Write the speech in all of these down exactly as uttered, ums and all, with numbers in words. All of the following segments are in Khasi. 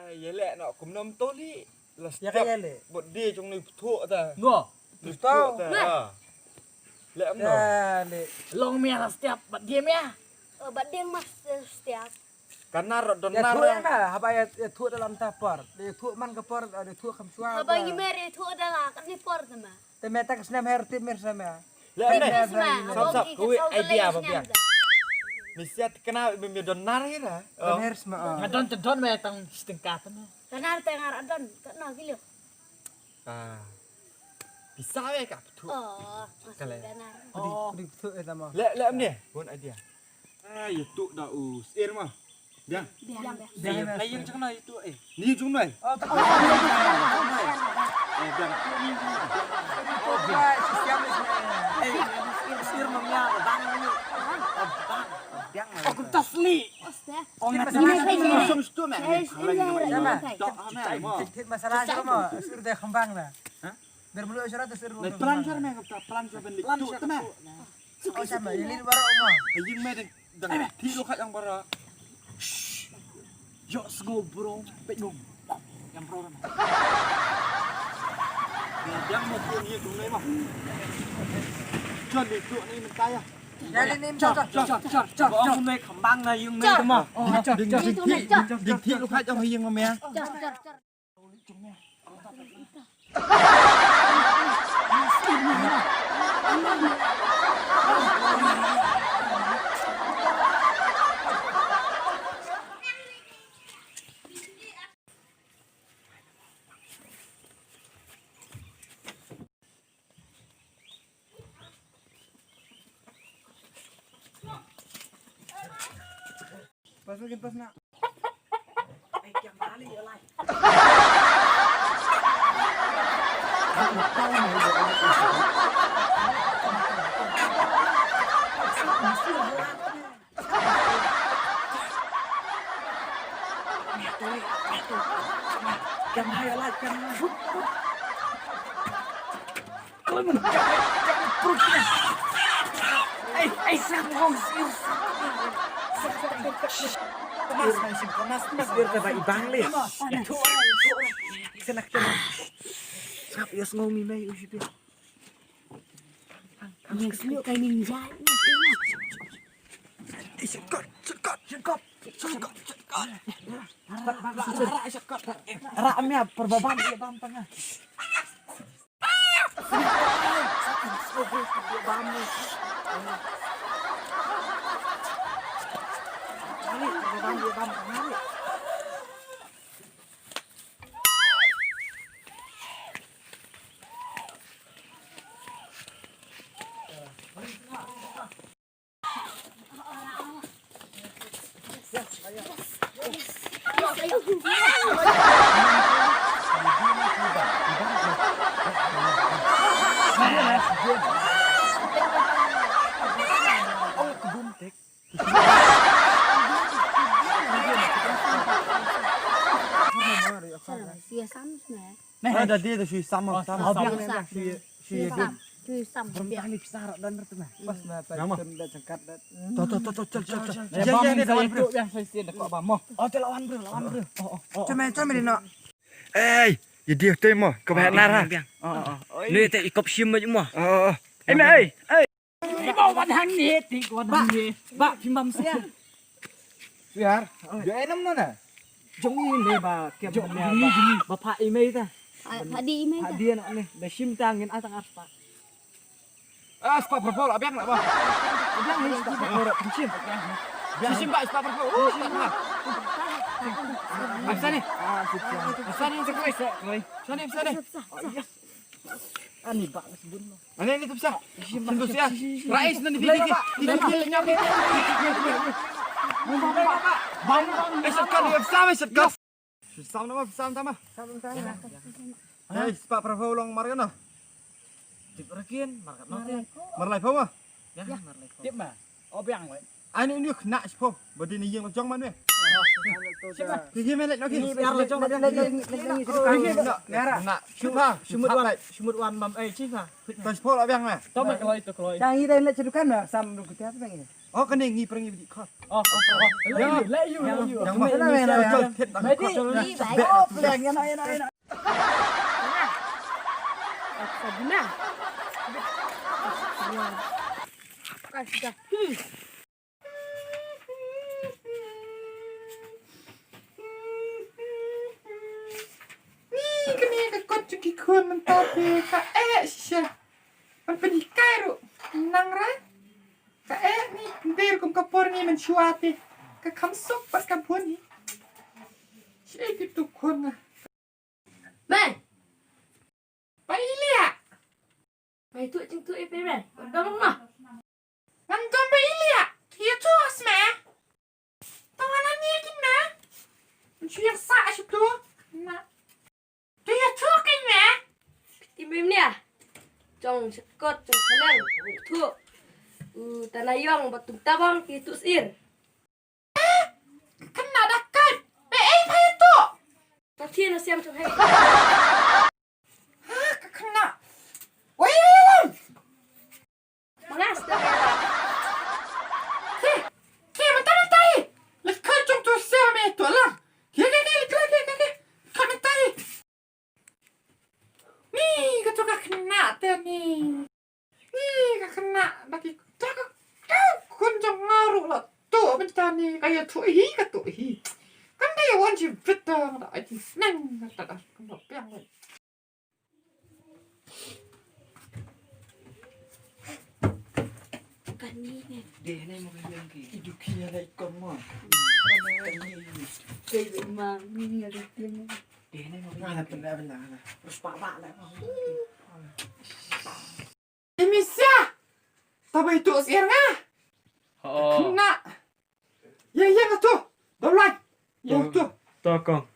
Ïa leh noh kumno mynta leh. La step. Ïa ka ïa leh. Bad die jong ni bthuh ta. Ngo. Bthuh ta. Leh amno. Ïa leh. Long mia la step bad die mia. Oh, bad die mas step. Ka nar don nar. Ïa thuh ïa nga, haba ïa thuh dalam ta por. Ïa thuh man ka por, ïa thuh kham shuwa. Haba ngi mer ïa thuh da la kan ni por ta ma. Te me tak snem her tip mir sama. Le me sma. Sap sap, kawei idea ba biang. Mi siat kena mi mi don nar hi ra. Don her sma. Nga don te don me tang siteng ka tena. Ka nar te ngar don, ka na kilo. Ah. Bisa we ka pthu. Oh, kale. Pdi pthu e tama. Le le amne, bon idea. Ah, ïa tu da u sir ma. Biang. Biang, biang. Biang, biang. Lai ïing jong noi tu, eh. Ni jong noi. Oh, tak. Eh, biang. Oh, biang. Eh, sir ma mia bang ni. Oh, bang. Biang. Oh, kumta sli. Oh, ngat ni. Ni tu me. Tit masalah sama. Sir de kembang na. Hah? Ber mulu syarat sir. Plan sir me, plan sir ben tu me. Oh, sama, ïa lin baroh mo. Ïing me dang, dang thik lo khat ïa baroh. Shh. Ïoh sngew bro, peit num. Ïa baroh. Ïa biang mo tu ni tu me mo. Jon ni tu ni mynta ïa. Ïa lin ni jon, jon, jon, jon, jon. Ba ong me khambang na ïing me mo. Ding thik, ding thik lo khat ïa ïing me. Jon, jon, jon. Pas lagi, pas nak. Ei, ei, sap hong sir. Sir ta ba i bang le. Sir nak sir. Sap ya sngow mi mai u shi pia. Yang sir kai ninja. Ei, shortcut, shortcut, shortcut, shortcut, shortcut. Ra, ra, ra, shortcut. Ra, ra, mia, perbabam dia bam tengah. Sia sam sne. Ada dia tu sui sam sam. Sui sam. Sui sam. Sui sam. Berapa kali besar dan bertengah. Pas na ta tun da jengkat da. To to to to to to. Ya ya ni lawan bro. Yang saya sih dekat bamo. Oh, te lawan bro, lawan bro. Oh oh. Cuma cuma di no. Ei, ya dia tu mo. Kau bayar nara. Ni te ikop sim mo. Oh oh. Ei mai ei. Ei. Ba wan hang ni ti wan hang ni. Ba phim bam sia. Siar. Yo enam no na. Jong i me ba kem jong i ba pha i me ta. Pha di i me ta. Pha di na ni. Ba shim ta ngin atang aspa. Ah, spa propol abiang na ba. Abiang ni spa propol pinchim. Shim ba spa propol. Oh, tak na. Asani. Asani sekroi sekroi. Sani sani. Ani ba sebut. Ani ni tu bisa. Sini tu sia. Rais nanti bigi. Bigi bigi nyam. Bam bam. Eh, sekat dia besar sekat. Sam nama sam tama. Sam tama. Hei, spa perahu long marga na. Tip rekin marga na. Marlai pho ma. Ya, marlai pho. Tip ma. Obiang wei. Ani ni khna spo. Badi ni ïing la jong man wei. Ki ki melet no ki. Ni biar la jong. Ni ni ni ni. Khna. Shumut wan, shumut wan mam ei chi ma. To spo la biang ma. To ma kloi to kloi. Jang i dai le chedukan ma sam ru kutia bang. Oh, kane ngi pyrngi bidi khot. Oh, oh, oh. Let you, let you, let you. Yang mana, mana, mana? Ready? Ni, bye. Oh, plan, ya, ya, ya, ya. Sabina. Kasih dah. Hmm. Ni kane ka kot jong ki khun mynta te ka eh shisha. Ban pynhikai ruh. Nang ra. Ka eh ni kyndir kum ka por ni mynshuwa te. Ka kham suk bad ka bun hi. Shi ki tu khun nga. Mei. Ba i liah. Mei tu jingtu i pe mei. Dong ma. Ngan dong ba i liah. Ki ïathuh sma. Tang ana ni kin ma. Shu ïa sa shu tu. Na. Ki ïathuh kin ma. Ti mei mnia. Jong sekot jong kanang. Tu. U tana yong ba tum tabang ki tu sir. Khynnah da kait. Be ei pha ïa tu. Ka thie na siam jong hei. Ha, ka khynnah. Wei, wei, wei. Mangas da. Ki, ki, mynta, mynta hi. Leit kait jong tu siam ïa tu lang. Ki, ki, ki, leit kait, ki, ki, ki. Kait mynta hi. Ni, ka tu ka khynnah te ni. Ni, ka khynnah, da ki, da ka, ka khun jong nga ruh la tuh mynta ni, ka ïathuh hi, ka tuh hi. Kan dei wan jingpeit da, da ai jingsneng, da, da, da, kan da piang. Kani ne. Deh ne mo kani ki. Idu kia lai kong mo. Kani. Kei ma ni ada tim. Deh ne mo kani. Ala pela pela ala. Terus pak pak lah. Imisia. Tabai tu siar nga. Oh. Kena. Ya ya tu. Dolai. Ya tu. To kong.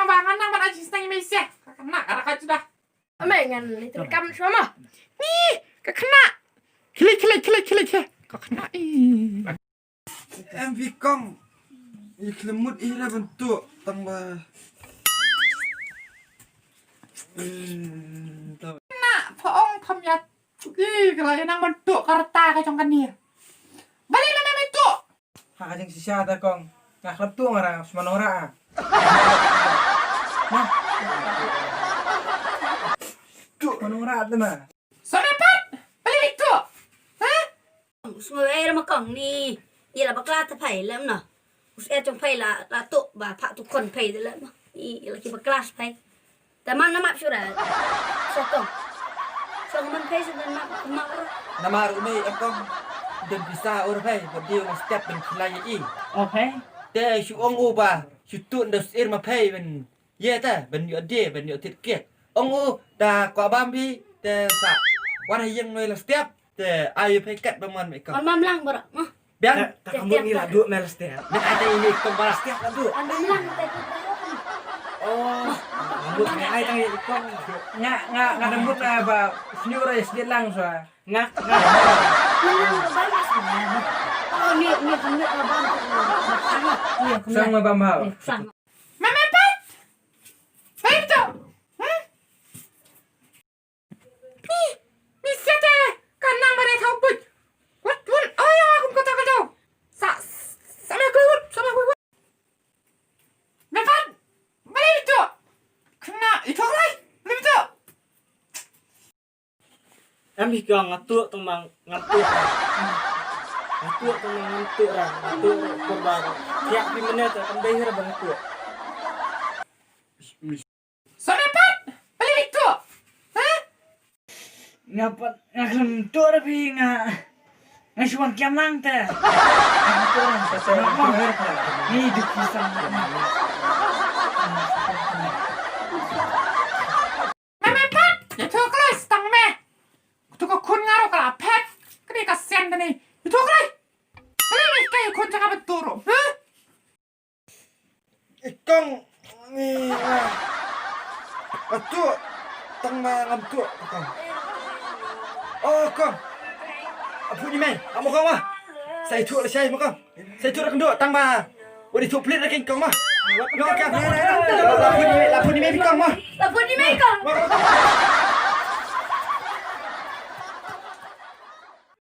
Ba ngan nang ban ai jingsneng ïa me seh. Ka khynnah ka rakat juda. Amai ngan leit treikam shuwa ma. Ni ka khynnah. Khlieh khlieh khlieh khlieh khlieh. Ka khynnah. Ih. Em phi kong. I khlem mut i la ban tuh tang ba. Khynnah pha ong pham ïa. Ih, ka la ïa nang ban tuh ka rta ka jong kane. Balei ma me me tuh? Ha ka jingshisha te kong. Nga khlem tuh nga ra sma nongrah. Nah. Tuh sma nongrah te ma. Sma pat. Balei me tuh? Ha? Sma eh ma kong ni. Ni la bakla te phai lem na. Us eh jong phai la la tuh ba pha tu kon phai te lem. Ni la ki bakla phai. Te man na map shuwa. Sokong. Sokong man kai shuwa man map map. Namar u mei akong don pisa ur phai ba dei u step ban khilai i. Okay. Te shu ong u ba shu tun da sir ma phai ban ye ta ban ïoh de ban ïoh tit kiet. Ong u da kwah bam bi te sa wan ha ïing noi la step. Te ai phai kat ba mon me kong. On mam lang baroh. Biang. Ta ka mut ngi la duh me la step. Ngi ai te ini kong ba la step la duh. On mam lang te. Oh. Mut ngi ai tang ini kong. Nga nga nga da mut na ba sñiuh ra sñiuh lang sa. Nga nga. Lang ba ba. Oh ni ni kong ni ba ba. Sang ma ba ma. Sang. Mama pat. Baik tu. Hmm? Ni, ni siate, ka nang ba dei thaw buit. Wat, wat, oh ya, kum kata kata. Sa, sa me kut, sa me kut. Mevan, balik itu. Kena itu lai, balik itu. Em hi ka nga tuh tong mang, nga tuh. Nga tuh tong mang, nga tuh ra, nga tuh ra, korban. Tiap di menit, kan dei hira bang tuh. Sore pat, balik tu. Ha? Nga pat, nga khlem tuh ra phi nga. Nga shu wan kiam lang te. Nga tuh ra. Nga wan. Ni duk pisang. Nga me pat. Ya tu kelas tang me. Tu ka khun nga ro ka la phet. Kani ka sian kani. Ya tu kelas. Kani me kai khun jaka betul ro. Ha? I kong ni nga. Atu tang ma ngam tu kong. Oh kong. Apu ni mai, amo kong ma. Sai tu la sai ma kong. Sai tu la kong tang ma. Wadi tu pelit la kong ma. Yo kong. Lapu ni mai, lapu ni mai kong ma. Lapu ni mai kong.